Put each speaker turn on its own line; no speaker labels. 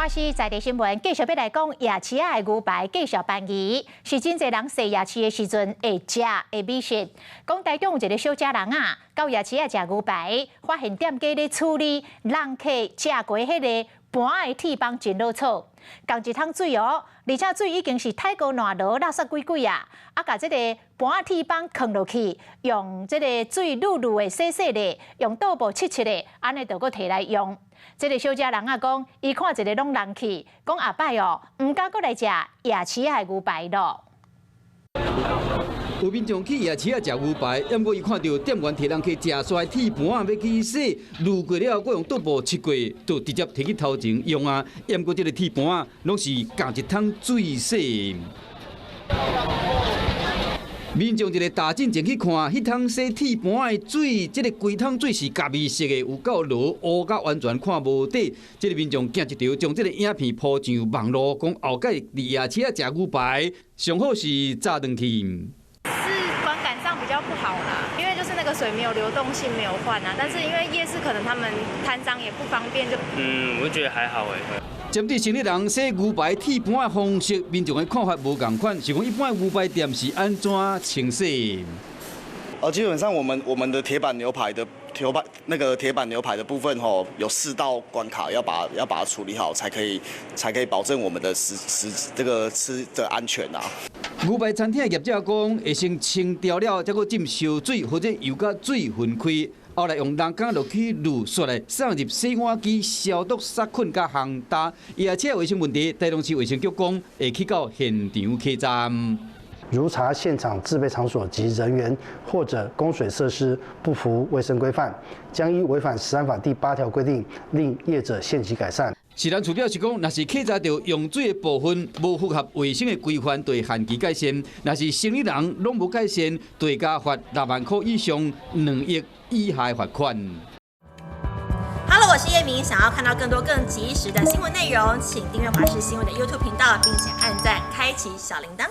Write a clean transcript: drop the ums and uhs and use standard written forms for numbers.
華視在地新聞繼續欲來講夜市仔的牛排繼續便宜，是真濟人踅夜市的時陣會食的美食。講台中有一个小姐人啊，到夜市仔食牛排，發現店家咧處理人客食過彼个盤的鐵枋真囉嗦，仝一桶水哦，而且水已經是太過爛濁垃圾鬼鬼啊！啊，共這个盤鐵枋囥落去，用這个水漉漉的洗洗咧，用桌布拭拭咧，按呢就閣提來用。這个小姐人啊講，伊看一个攏人去，講下擺哦，毋敢閣來食夜市仔的牛排咯。
有民眾去夜市仔食牛排，毋過伊看著店員提人客食煞的鐵盤仔欲去洗，濾過了後，閣用桌布拭過，就直接提去頭前用啊。毋過這个鐵盤仔攏是仝一桶水洗。民眾一个踏進前去看，彼桶洗鐵盤的水，這个規桶水是咖啡色的，有夠濁，烏甲完全看無底。這个民眾驚一著，將這个影片 po 上網路，講後擺佇夜市仔食牛排，上好是早轉去。
是觀感上比較不好啦，因為就是那個水沒有流動性，沒有換啊。但是因為夜市可能他們攤商也不方便，就
我覺得還好誒。
針對生理人洗牛排鐵盤的方式，民眾的看法無仝款，是講一般的牛排店是按怎清洗？
哦，基本上我們的鐵板牛排的鐵板那個鐵板牛排的部分吼，有四道關卡要把它處理好，才可以保證我們的食食這個吃的安全啊。
牛排餐廳的業者講，會先清掉了，才閣浸燒水或者油佮水分開，後來用人工落去濾，煞來送入洗碗機消毒殺菌佮烘焦。而且衛生問題，台中市衛生局講會去到現場稽查。
如查現場製備場所及人員或者供水設施不符衛生規範，將依違反食安法第8條規定，令業者限期改善。
食安處表示講，若是稽查著用水的部分無符合衛生的規範，就會限期改善；若是生理人攏無改善，就會加罰6萬箍以上2億以下的罰款。
Hello，我是葉明，想要看到更多更及時的新聞內容，請訂閱華視新聞的 YouTube 頻道，並且按讚，開啟小鈴鐺。